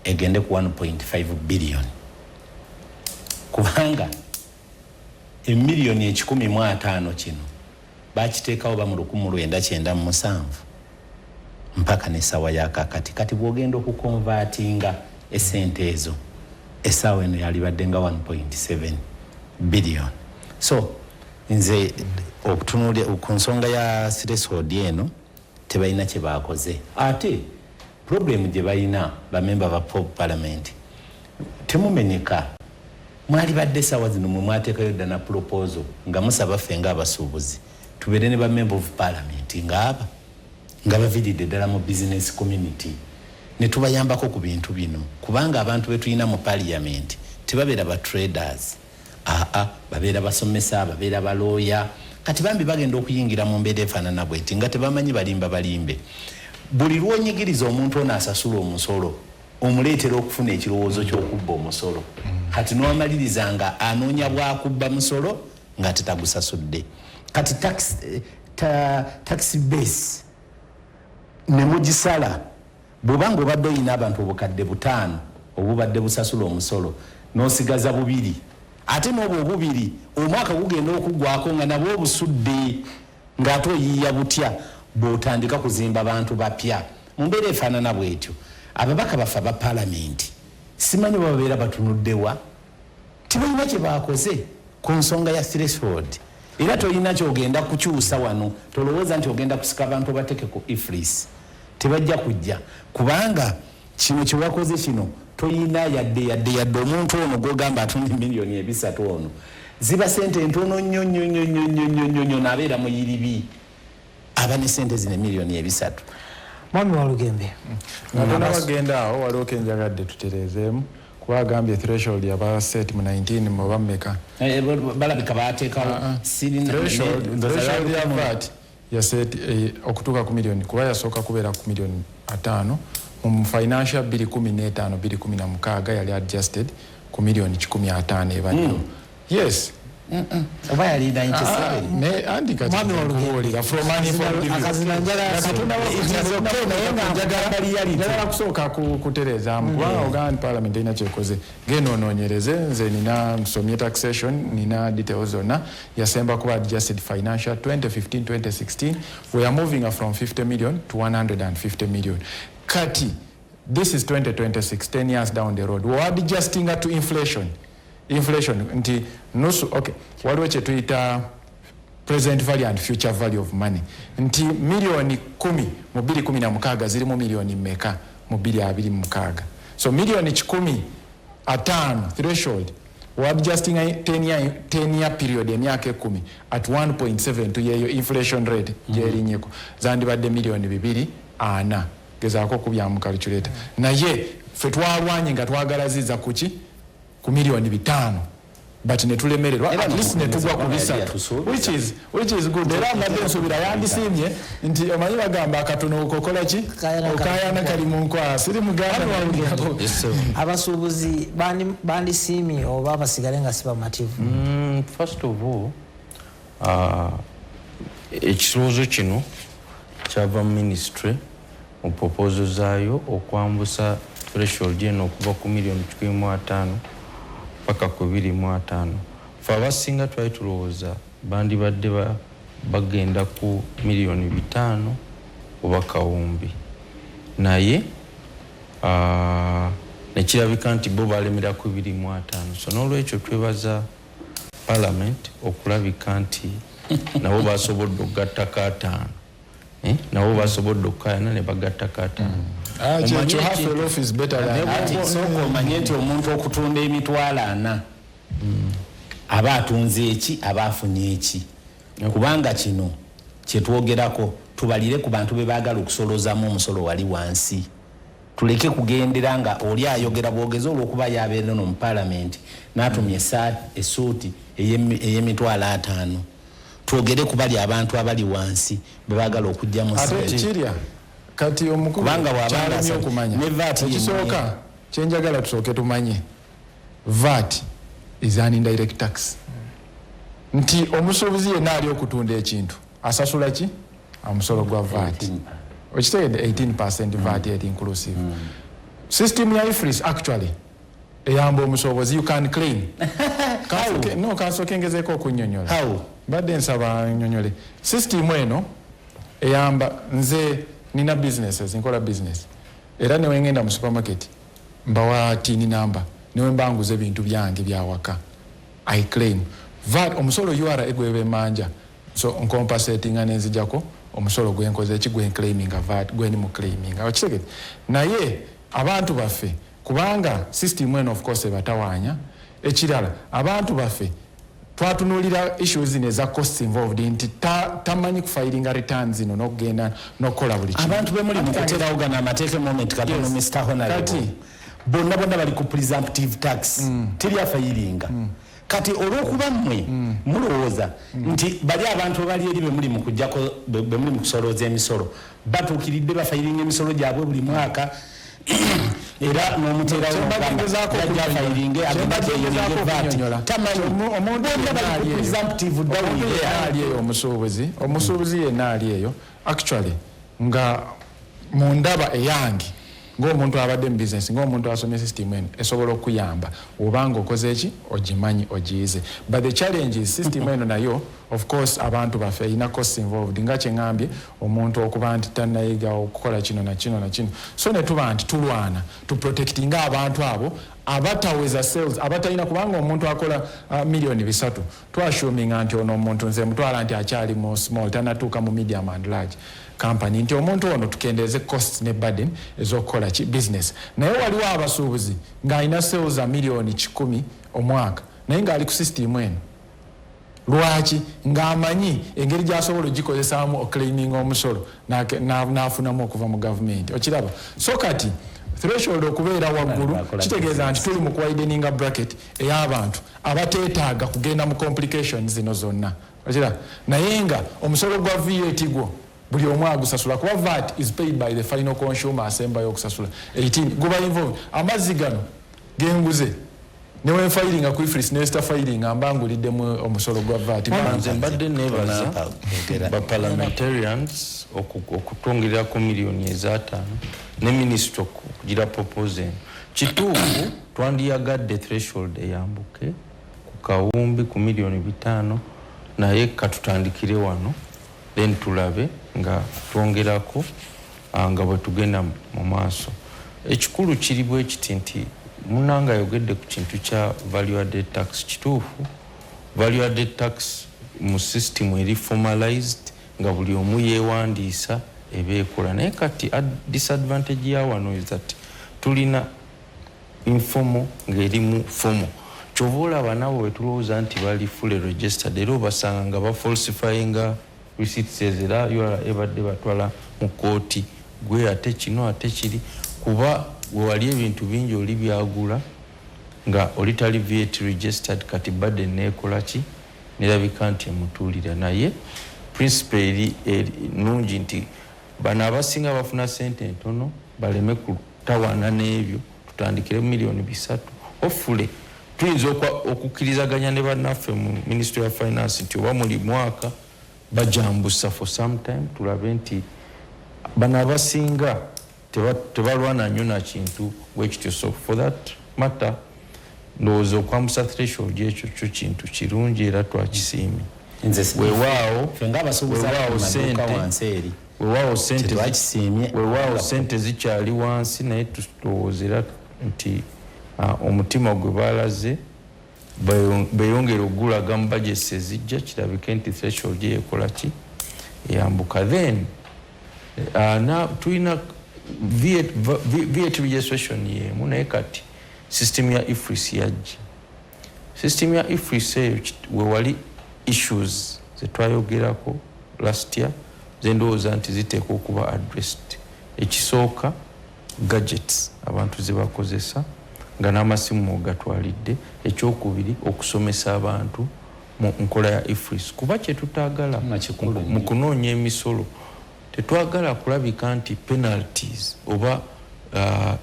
egende ku 1.5 billion, kubanga emiliyoni 150 kino bakiteekawo ba mu 1997 mpaka nesawa yakakati. Kati bwogenda okuconvertinga esente ezo, essaawa eno yalibadde nga 1.7 Billion. So nze okutunuulira ku nsonga ya threshold eno, tebalina kye bakoze. Ate problem gye balina, bamemba ba parliament, temumenyeka. Mwali badde sawa zino mwe mwateekayo dda na proposal nga musaba ffe ng'abasuubuzi tubeere ne bamember of parliament ng'aba nga baviiridde ddala mu business community, ne tubayambako ku bintu bino, kubanga abantu be tulina mu parliament tebabeera ba traders, aa, babeera basomesa, babeera balooya. Kati bambi bagenda okuyingira mu mbeera efaanana bweti nga tebamanyi balimba balimbe. Buli lwonyigiriza omuntu ono asasula omusolo, omuleetera okufuna ekirowoozo ky'okubba omusolo. Kati n'omaliriza nga anoonya bwakubba musolo nga tetagusasudde. Kati tax base ne mugisala, bw'obanga obadde oyina abantu 5000 obubadde busasula omusolo, n'osigaza bubiri, ate n'obwo obubiri omwaka gugenda okuggwako nga nabwo obusudde, ng'ate oyiiya butya bw'otandika kuzimba bantu bapya mu mbeera efaanana bwetyo? Ababaka baffe aba paalamenti simanyi oba babeera batunuddewa. Tebalina kye bakoze ku nsonga ya threshold, era tolina kyogenda kukyusa wano. Tolowooza nti ogenda kusika abantu obateke ku EFRIS, tebajja kujja, kubanga kino kyewakoze kino toyina yadde yadde yadde. Omuntu ono gwogamba atunda 3 miliyoni ono, ziba sente ntono nnyo nnyo nnyo nnyo nnyo nnyo nnyo nnyo, naabeera muyiribi aba ne sente zino 3 miliyoni. Mwami Walugembe. Nga tonabagenda awo, waliwo kenjagadde tutereezeemu, kuba agambye threshold yaba set mu 19 oba mmeka. Eh, balabika bateekawo. Threshold ya VAT yaset okutuuka ku miliyoni, kuba yasooka kubeera ku 5 miliyoni mu financial 2015 2016, yali adjusted ku 150 miliyoni ebaddewo. Yes. Oba yali 97? Ne andi kati Mwami Walugembe. nkubuulira from an informed view. Akazina njagala. Naye nga njagala reality. Njagala kusooka kutereezaamu, kubanga ogamba nti parliament erina kyekoze. Genda onoonyereze. Nze nina nsomye taxation, nina details zonna. Yasemba kuba adjusted financial 2015 2016. We are moving from 50 million to 150 million. Kati this is 2026, 10 years down the road. We are adjusting to inflation, inflation nti nusu. Okay, waliwo kyetuyita present value and future value of money, nti 10 miliyoni mu 2016 zirimu miliyoni mmeka mu 2026? So 150 miliyoni threshold, adjusting 10 year period, emyaka 10, at 1.7 yeyo inflation rate gyerinyeko, zandibadde 240 miliyoni. Gezaako okubyamu calculator. Naye ffe twalwanye nga twagala ziza kuki? Ku 5 miliyoni, but netulemererwa. Era At least netugwa ku yali 3, yatusuubiza. which is good. Era mbadde nsuubira yandisiimye nti omanyi bagamba akatono okokola ki? Kayana kali. Okayana kali mu nkwawa. Siri muganda. Yes, sir. Abasuubuzi bandisiimye oba basigale nga si bamativu? First of all, ekirowoozo kino kyava mu ministry mu proposal zaayo okwambusa threshold eno okuva ku 150 miliyoni paka ku 250. Fe abasinga twali tulowooza bandibadde bagenda ku 5 miliyoni oba kawumbi, naye nekirabika nti bo balemera ku 250. So n'olwekyo twebaza parliament okulabika nti nabo basobodde okugattako ataano. Eh, nabo basobodde okukayana ne bagattako ataano. Ah, Omanye kyekyo, half a loaf is better than Ati sooka omanye nti omuntu okutunda 400,000 aba atunze eki, aba afunye eki? Kubanga kino kyetwogerako, tubalire ku bantu be baagala okusolozaamu omusolo wali wansi. Tuleke kugendera nga oli ayogera bwogezi olwokuba yabeera no mu paalamenti n'atumya essuuti ey'emitwalo 50. Twogere ku bali abantu abali wansi be baagala okugyamu Ate ssente. kirya kati omukulu Kubanga bw'aba kyalemye okumanya. ne VAT yennyini. Ekisooka kyenjagala tusooke tumanye, VAT is an indirect tax, nti omusuubuzi yenna ali okutunda ekintu asasula ki? Omusolo gwa VAT. Okitegedde? 18% VAT eri inclusive. System ya EFRIS actually eyamba omusuubuzi, you can claim. No, kansooke ngezeeko okunyonyola. How? Mbadde nsaba nyonyole. System eno eyamba nze nina businesses, nkola business, era newengenda mu supermarket mbawa TIN number, newe mba nguza ebintu byange byawaka. I claim VAT, omusolo URA gwebemanja. So ncompensatinga nenzijako omusolo gwenkoze eki, gwenclaiminga VAT, gwendi mu claiminga, okitegete? Naye abantu baffe, kubanga system eno of course ebatawaanya. Ekirala, abantu baffe twatunuulira issues zino eza costs involved, nti tamanyi kufilinga returns zino n'okugenda n'okukola buli kimu. Abantu bemuli mukuterawo gano amateeka, moment katono. Yes. Mr Honorable, Kati. Bonna bonna bali ku presumptive tax, teri afayiringa. Kati olwokuba mmwe mulowooza nti bali abantu bali eri bemuli mu kujjako, bemuli mu kusolooza emisolo, batuukiridde bafayiringa emisolo gyabwe buli mwaka, era n'omuteerawo Kyembagezaako yajja afayiringe, agenda kyembagezaako kweyoninga VAT. okunnyonnyola. Tamanyi. Omuntu Bonna yenna bali ku ali eyo. presumptive Omuntu dawuni. yenna ali eyo, omusuubuzi yenna ali eyo, actually nga mu ndaba eyange ng'omuntu abadde mu business, ng'omuntu asomye, system eno esobola okuyamba obanga okoze eki, ogimanyi, ogiyize. But the challenge is system eno nayo of course abantu baffe erina cost involved, nga kyeŋŋambye, omuntu okuba nti tannayiga okukola kino na kino na kino. So ne tuba nti tulwana tuprotectinga abantu abo abataweza sales, abatalina, kubanga omuntu akola 3 million twassuminga nti ono omuntu nze mutwala nti akyali mu small, tanatuuka mu medium and large company, nti omuntu ono tukendeeze cost ne burden ez'okukola ki, business. Naye waliwo abasuubuzi ng'alina sales za 100 million omwaka, naye ng'ali ku system eno. Lwaki? Ng'amanyi engeri gy'asobola ogikozesaamu oclaiminga omusolo n'afunamu okuva mu gavumenti, okiraba? So kati threshold okubeera waggulu Bakola kitegeeza nti tuli mu kuwideninga bracket ey'abantu abateetaaga kugenda mu complications zino zonna, okiraba? Naye nga omusolo gwa VAT gwo buli omu agusasula, kuba VAT is paid by the final consumer asembayo okusasula 18 guba involved. Amazzi gano genguze, newenfayiringa ku EFRIS, nesitafayiringa, mba nguliddemu omusolo gwa VAT. Nze mbadde nebaza ba parliamentarians okutwongererako 5 million ne minisita okugira proposal eno. Kituufu, twandiyagadde threshold eyambuke ku kawumbi, ku 5 million, naye katutandikire wano, then tulabe nga twongerako nga bwe tugenda mu maaso. Ekikulu kiri bwe kiti nti munanga ayogedde ku kintu kya value added tax. Kituufu, value added tax mu system eri formalized nga buli omu yeewandiisa eba ekola, naye kati disadvantage ya wano is that tulina informal ng'erimu formal. Kyova olaba nabo bwetulowooza nti bali fully registered, era obasanga nga bafalsifyinga receipts ezo, era URA ebadde batwala mu kooti gwe ate kino ate kiri, kuba wewali ebintu bingi oli byagula nga oli tali VAT registered. Kati badde neekola ki, nerabika nti emutuulira. Naye principle eri nungi nti bano abasinga bafuna sente entono baleme kutawaana n'ebyo, tutandikire 3 million. Hopefully tuyinza okukkirizaganya ne bannaffe mu Ministry ya Finance nti oba muli mwaka bajambusa for some time, tulabe nti bano abasinga tebalwana nnyo na kintu bwekityo. So for that matter, ndowooza okwambusa threshold ekyo kyo kintu kirungi era twakisiimye. Nze Weewaawo, ffe ng'abasuubuzi weewaawo abali mu maduuka wansi eri weewaawo sente tetwakisiimye. Weewaawo sente zikyali wansi, naye tulowooza era nti omutima gwe balaze beeyongere okugulaga mu budgets ezijja, kirabike nti threshold ye ekola ki, eyambuka. Then tulina VAT registration yemu, naye kati system ya EFRIS yajja. System ya EFRIS eyo wewali issues zetwayogerako last year, zendowooza nti ziteekwa okuba addressed. Ekisooka, gadgets abantu zebakozesa nga n'amasimu ogatwalidde. Ekyokubiri, okusomesa abantu mu nkola ya EFRIS, kuba kyetutaagala Nga kikulu mu kunoonya emisolo, tetwagala kulabika nti penalties oba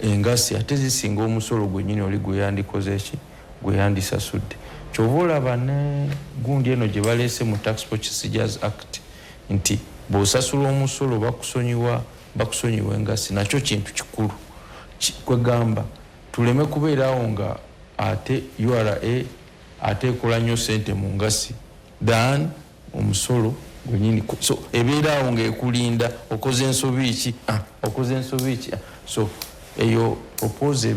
engasi ate zisinga omusolo gwennyini oli gwe yandikoze ki, gwe yandisasudde. Kyova olaba ne gundi eno gye baleese mu Tax Procedures Act nti bw'osasula omusolo bakusonyiwa engasi, nakyo kintu kikulu. Kwegamba tuleme kubeerawo nga ate URA ate ekola nnyo sente mu ngasi than omusolo gwenyini. So ebeeraawo ng'ekulinda, okoze ensobi ki, okoze ensobi ki. So eyo propose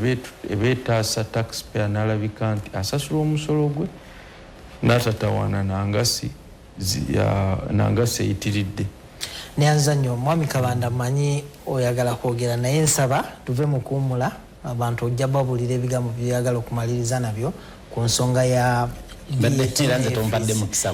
eba etaasa taxpayer n'alabika nti asasula omusolo gwe. N'atatawaana nangasi nangasi eyitiridde. Neyanza nnyo, Mwami Kabanda. Manyi oyagala kwogera, naye nsaba tuve mu kuwumula. Abantu ojja babulira ebigambo byoyagala okumaliriza nabyo ku nsonga ya Mbadde era nze tompadde mukisa.